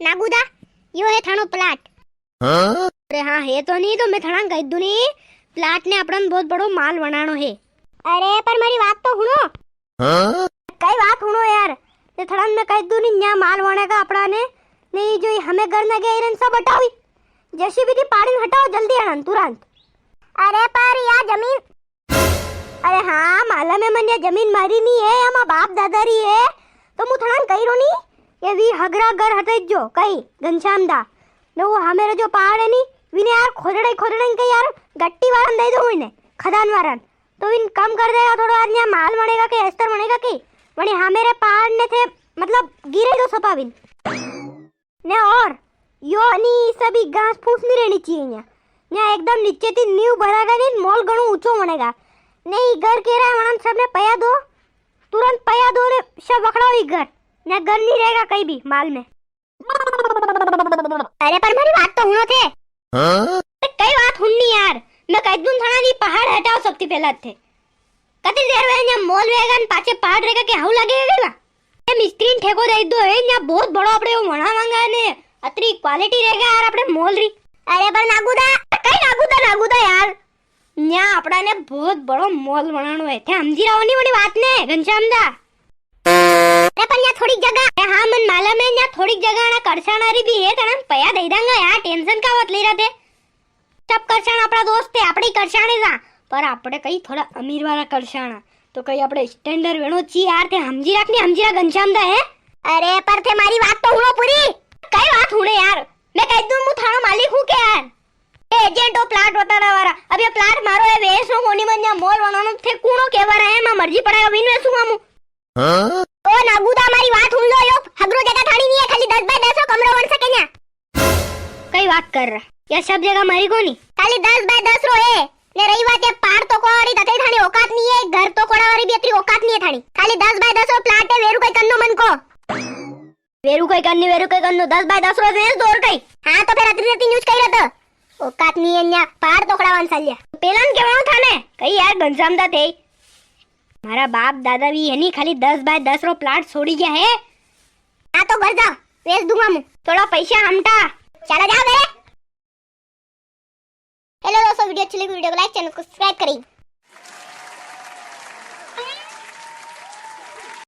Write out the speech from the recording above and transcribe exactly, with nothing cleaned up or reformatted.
नागूदा, यो है थानो प्लाट। हाँ? अरे हाँ, है तो नी तो मैं थाना कह दूं नी, प्लाट ने अपना बहुत बड़ो माल बनानो है। अरे पर मारी बात तो हुणो। हाँ? कई बात हुणो यार, ने थड़न में कह दूं नी, न्या माल वणेगा अपना ने, नी जो ये हमें घर न गए इरन सब हटावी, जेसीबी थी पाड़ी हटाओ जल्दी अणन तुरंत। अरे पर या जमीन, अरे हाँ मालूम है मने, या जमीन मारी नी है, या मा बाप दादा री है, तो मु थड़न कही रो नी, ये वी हगरा घर हटे जो कई घनश्याम दा, ने वो हमें रे जो पहाड़ है नी, विने यार खोदड़े खोदड़े कई यार गट्टी वारन दे दो इने, खदान वारन। तो विन कम कर देगा थोड़ा, आज यहाँ माल बनेगा के अस्तर बनेगा के, वणी हाँ मेरे पार ने थे, मतलब गिरे दो सपा विन। ने और यो नी सभी घास फूस नी रहनी चाहिए यहाँ। यहाँ एकदम नीचे थी नींव भरागा नी, मोल घणो ऊंचो बनेगा। ने ई घर के रहा वणन सब ने पया दो, तुरंत पया दो ने सब वखड़ाओ ई घर। ने घर नी रहेगा कई भी माल में। अरे पर मारी बात तो हुणो थे। हाँ? अरे कई बात हुणनी यार, मैं कह दूं थाना नी पहाड़ हटाओ सबती पहला थे। कतरी देर वे न्या मोल वेगा न पाछे पहाड़ रहेगा के हाउ लगेगा ना? ए मिस्त्री ने ठेको दे दो है न्या बहुत बड़ो आपड़े वो वणा मांगा ने अतरी क्वालिटी रहेगा यार आपड़े मोल री। अरे पर नागूदा, कई नागूदा नागूदा यार, न्या आपड़ा ने बहुत बड़ो मॉल बनानो है। थे समझी रहो नी वणी बात ने, घनश्याम दा? अरे, पर न्या थोड़ी जगह है। हाँ, मन मालूम है, न्या थोड़ी जगह ना करसाना री भी है, तने पया दे देंगा यार, टेंशन का मत ले रहा थे। सब करसाण आपड़ा दोस्त है, आपड़े ही करसाण है जा, पर आपड़े कई थोड़ा अमीर वाला करसाण, तो कई आपड़े स्टैंडर्ड वेणो ची यार, थे समझी राख नी, समझी राख घनश्याम दा है। अरे, पर थे मारी बात तो हुणो पूरी। कई बात हुणे यार, मैं कह दूं, मु थानो मालिक हूँ के यार? ए एजेंट हो प्लाट बताना वाला। अब ये प्लाट मारो है, वेसो कोनी मन या मॉल बनानो थे कूणो केवा रहा है, मैं मर्जी पड़ेगा विन वेसूंगा मु। हाँ? ओ नागूदा, मारी बात हुण लो, यो हगरो जगह थानी नी है, खाली दस बाय दस रो कमरो बन सके न्या। कई बात कर रहा, या सब जगह मारी कोनी। खाली दस बाय दस रो है, ने रही बात ये पाड़ तो कोड़ी तते थानी औकात नी है, घर तो कोड़ा वाली भी इतनी औकात नी है थानी। खाली दस बाय दस रो प्लाट है, वेरू कई करनो मन को। वेरू कई करनी, वेरू कई करनो, दस बाय दस रो वेस दो और कई। हाँ, तो फिर अतरी अतरी न्यूज कही रहता। औकात नी है न्या, पाड़ तोकड़ा वान साल्या। पेलान केवाणो थाने, कई यार घनश्याम दा थे। मारा बाप दादा भी है नी, खाली दस बाय दस रो प्लाट छोड़ी गया है। हाँ, तो घर जाओ, वेच दूंगा मु। थोड़ा पैसा हमटा। चला जाओ घरे। हेलो दोस्तों, वीडियो अच्छी लगी, वीडियो को लाइक, चैनल को सब्सक्राइब करें।